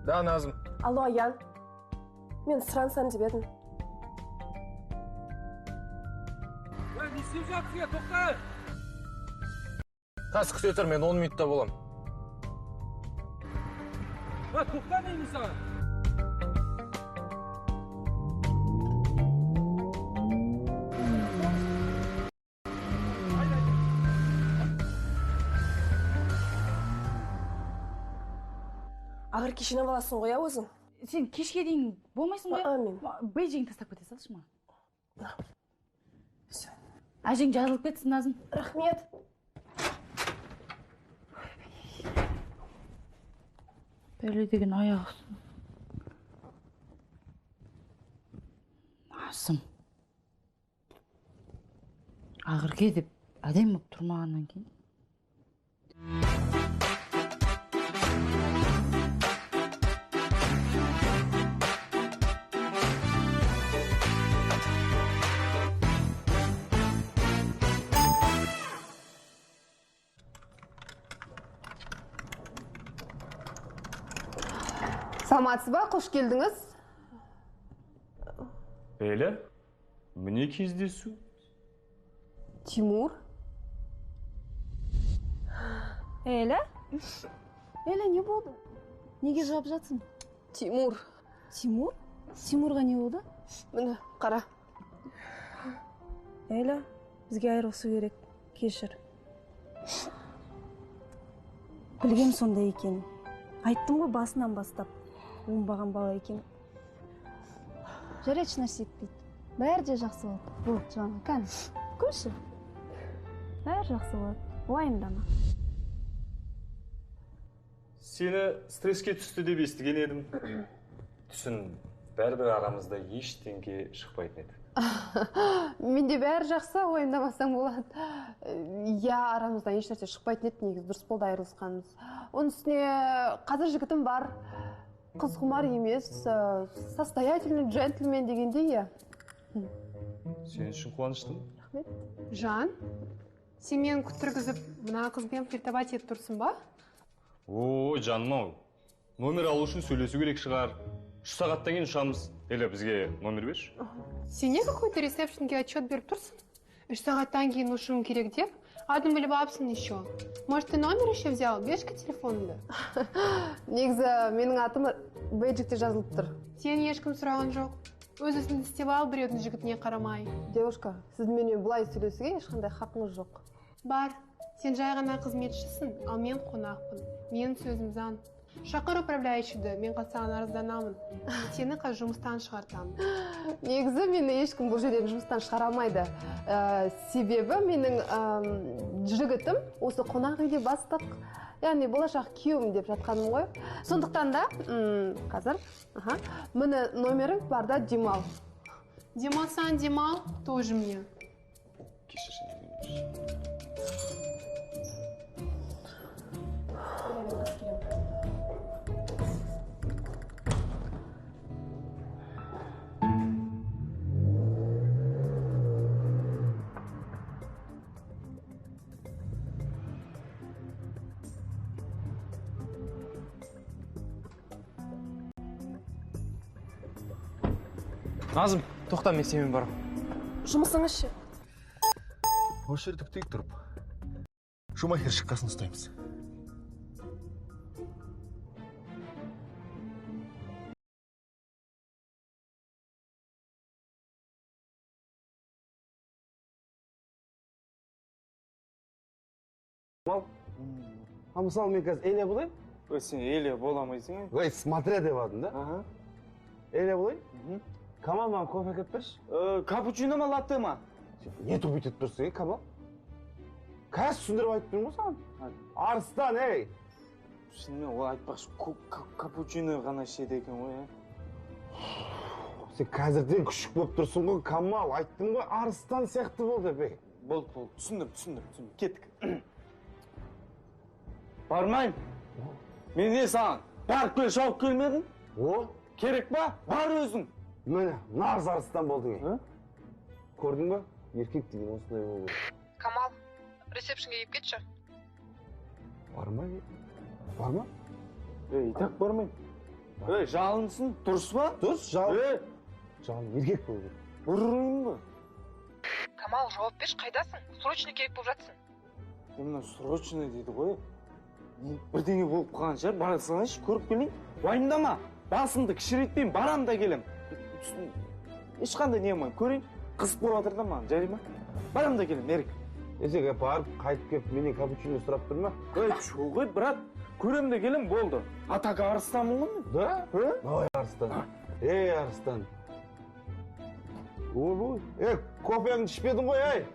Да, Назым. Алло, Аян. Мен сұрансам деп едім. Не істеп жатсың, тоқта! Қазір күте тұр, мен 10 минутта болам. Тоқта деймін саған. Ақыр кешеніп аласың ғой, өзің? Сен кешке дейін болмайсың ғой? Мен. Бейджиңді тастап кете салшы маған. Әжең жазылып кетсін, Назым. Рахмет. Бәле деген аяқ. Назым. Ақырге деп әдемі болып тұрмағаннан кейін. Саламатсыз ба, қош келдіңіз. Эля, міне кездесу. Тимур. Эля? Эля, не болды? Неге жылап жатсың? Тимур. Тимур? Тимурға не болды? Міне, қара. Эля, бізге айырылысу керек. Кешір. Білгем сондай екен. Айттым ғой басынан бастап. Оңбаған бала екен. Жарайды, ешнәрсе етпейді. Бәрі де жақсы болады. Болды, жылама, кәне. Күлші. Бәрі жақсы болады. Уайымдама. Сені стресске түсті деп естіген едім. Түсін, бәрібір арамызда ештеңе шықпайтын еді. Менде бәрі жақсы, уайымдамасаң болады. Иә, арамыздан ешнәрсе шықпайтын еді, негізі дұрыс болды айырылысқанымыз. Оның үстіне қазір жігітім бар. Қыз құмар емес, состоятельный джентльмен дегендей, иә. Сен үшін қуаныштымын. Рахмет. Жан, сен мені күттіргізіп, мына қызбен флиртовать етіп тұрсың ба? Ой, жаным-ау. Номер алу үшін сөйлесу керек шығар. 3 сағаттан кейін ұшамыз. Эля, бізге номер берші. Сен не какой-то ресепшнге отчет беріп тұрсың? 3 сағаттан кейін ұшуым керек деп, адым біліп алыпсың еще. Может, ты номер еще взял? Берші телефоныңды. Негізі, менің атым бейджикте жазылып тұр. Сен ешкім сұраған жоқ. Өз ісіңді істеп ал, біреудің жігітіне қарамай. Девушка, сіздің менімен бұлай сөйлесуге ешқандай хақыңыз жоқ. Бар, сен жай ғана қызметшісің, ал мен қонақпын. Менің сөзім заң. Шақыр управляющийді, мен саған арызданамын. Сені қазір жұмыстан шығартамын. Негізі мені ешкім бұл жерден жұмыстан шығара алмайды. Себебі менің жігітім осы қонақ үйде бастық, яғни болашақ күйеуім деп жатқаным ғой. Сондықтан да қазір, міне номерің бар да демал. Демалсаң демал, тоже мне. Кешірші. Назым, тоқта, мен сенімен барамын. Жұмысыңыз ше? Осы жерді күтейік тұрып. Шумахер шыққасын ұстаймыз. А мысалы мен қазір Эля болайын? Ой, сен Эля бола алмайсың. Ой, смотря деп алдың да? Эля болайын? Камал, маған кофе әкеліп берші. Капучино ма, латте ма? Не тупить етіп тұрсың, Камал? Қазір түсіндіріп айтып тұрмын ғой саған. Арыстан, ей! Шынымен, ол айтпақшы, капучино ғана ішеді екен ғой, ә? Сен қазірден күшік болып тұрсың ғой, Камал, айттым ғой, арыстан сияқты бол деп, ей. Болды, болды, түсіндім, түсіндім, түсіндім. Кеттік. Бармаймын. Мен не саған? Барып кел, шауып келмедің? О? Керек па? Бар өзің. Міне, нағыз арыстан болдың, ей. Көрдің ба? Еркек деген осындай болу керек. Камал, Ресепшнге келіп кетші. Бармай? Барма? Ей, и так бармаймын. Ей, жалынсың, дұрыс па? Дұрыс, жалын. Жалын еркек болу керек. Ұрайын ба? Камал, жауап берші, қайдасың? Срочно керек болып жатсың. Мына срочно дейді ғой. Бірдеңе болып қалған шығар, бара салайыншы, көріп келейін. Уайымдама, басымды кішірейтпеймін, барам да келем. Ешқандай не болмаймын, көрейін. Қызық болып жатыр да маған, жарай ма? Барам да келем, Ерік. Есеке, барып, қайтып келіп, менен капучино сұрап тұр ма? Ей, жоқ ей, брат, көрем де келем, болды. А так арыстанмын ғой мен. Да? Ой, арыстан. Ей, арыстан. Ойбой, ей, кофеңді ішпедің ғой, ей!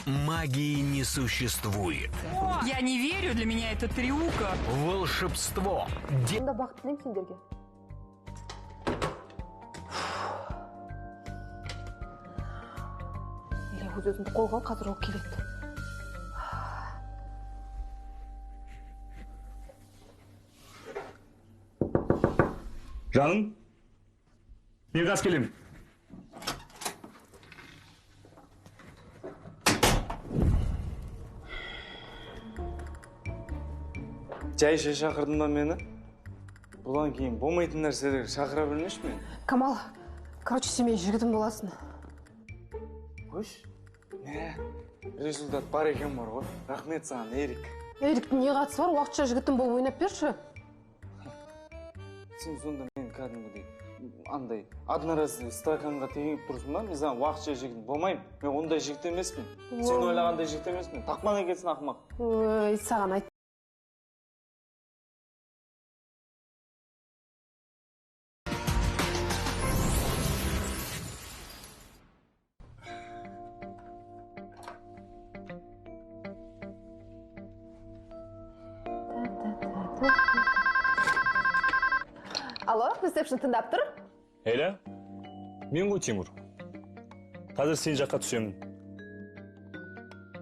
Магии не существует. Я не верю, для меня это трюка. Волшебство. Онда бақыт тілеймін сендерге. Или өз өзіңді қолға ал, қазір ол келеді. Жаным, мен қазір келемін. Жай шай шақырдың ба мені? Бұдан кейін болмайтын нәрселерге шақыра бермеші мені. Камал, короче, сен менің жігітім боласың. Қойшы. Мә, результат бар екен бар ғой. Рахмет саған, Ерік. Еріктің не қатысы бар? Уақытша жігітім болып ойнап берші. Сен сонда мен кәдімгідей андай одноразовый стаканға теңеп тұрсың ба? Мен саған уақытша жігіт болмаймын. Мен ондай жігіт емеспін. Сен ойлағандай жігіт емеспін. Тақпан екенсің, ақымақ. Ой, саған айт. Алло, ресепшн тыңдап тұр. Эля, мен ғой Тимур. Қазір сен жаққа түсемін.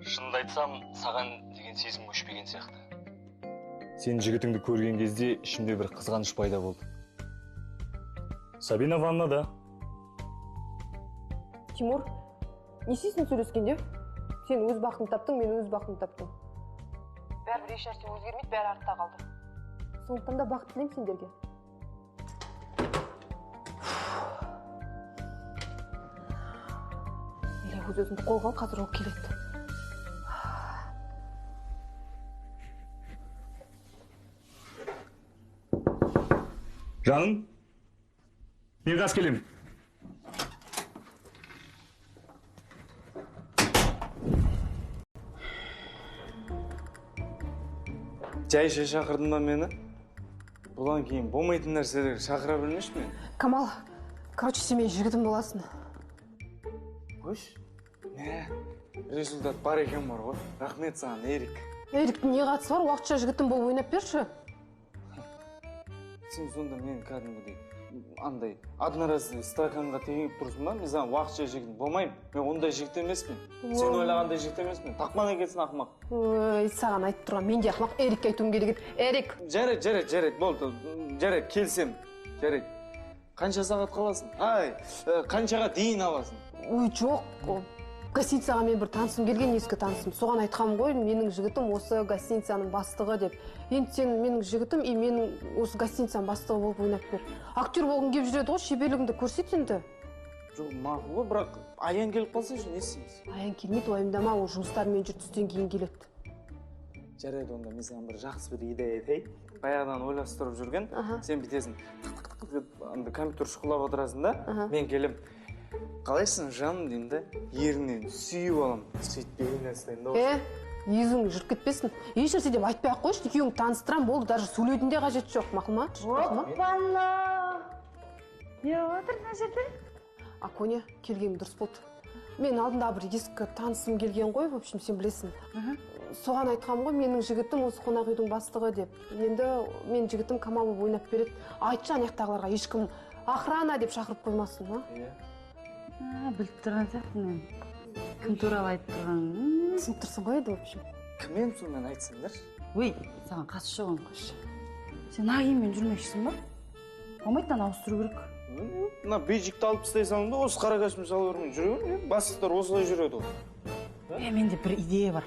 Шынымды айтсам, саған деген сезім өшпеген сияқты. Сен жігітіңді көрген кезде ішімде бір қызғаныш пайда болды. Сабина ваннада. Тимур, не істейсің сөйлескенде? Сен өз бақытыңды таптың, мен өз бақытымды таптым. Бәрібір еш нәрсе өзгермейді, бәрі артта қалды. Сондықтан да бақыт тілеймін сендерге. Или өз өзіңді қолға ал, қазір ол келеді. Жаным, мен қазір келемін. Жай шай шақырдың ба мені? Бұдан кейін болмайтын нәрселерге шақыра бермеші мені. Камал, короче, сен менің жігітім боласың. Қойшы. Мә, результат бар екен бар ғой. Рахмет саған, Ерік. Еріктің не қатысы бар? Уақытша жігітім болып ойнап берші. Сен сонда мен кәдімгідей андай одноразовый стаканға теңеп тұрсың ба? Мен саған уақытша жігіт болмаймын. Мен ондай жігіт емеспін. Сен ойлағандай жігіт емеспін. Тақпан екенсің, ақымақ. Ой, саған айтып тұрған мен де ақымақ. Ерікке айтуым керек еді. Ерік. Жарайды, жарайды, жарайды, болды. Жарайды, келсем. Жарайды. Қанша сағат қаласың? Ай, қаншаға дейін аласың? Ой, жоқ. Гостиницаға мен бір танысым келген, ескі танысым. Соған айтқам ғой, менің жігітім осы гостиницаның бастығы деп. Енді сен менің жігітім и менің осы гостиницаның бастығы болып ойнап бер. Актер болғың келіп жүреді ғой, шеберлігіңді көрсет енді. Жоқ, мақұл ғой, бірақ Аян келіп қалса ше, не істейміз? Аян келмейді, уайымдама, ол жұмыстарымен жүр, түстен кейін келеді. Жарайды, онда мен саған бір жақсы бір идея айтайын. Баяғыдан ойластырып жүрген, сен бүйтесің, тық-тық-тық компьютер шұқылап отырасың да, мен келем. Қалайсың, жаным деймін да, ерінен сүйіп аламын, сөйтіп белінен ұстаймын да. Езуің жүріп кетпесін. Еш нәрсе деп айтпай ақ қойшы, екеуіңді таныстырам, болды, даже сөйлеудің де қажеті жоқ, мақұл ма? Оппана! Не отыр мына жерде? Аконя, келгенім дұрыс болды. Мен алдында бір ескі танысым келген ғой, в общем, сен білесің. Соған айтқам ғой, менің жігітім осы қонақ үйдің бастығы деп. Енді мен жігітім Камал болып ойнап береді. Айтшы ана жақтағыларға, ешкім охрана деп шақырып қоймасын, а? Біліп тұрған сияқтымын мен. Кім туралы айтып тұрғанын. Түсініп тұрсың ғой енді, в общем. Кім енді сонымен айтсаңдаршы. Өй, саған қатысы жоқ оның, қойшы. Сен Нагинмен жүрмекшісің ба? Болмайды, мынаны ауыстыру керек. Мына бейджикті алып тастай салдым да, осы қара костюм шалбармен жүре бермін. Бастықтар осылай жүреді ғой. Е, менде бір идея бар.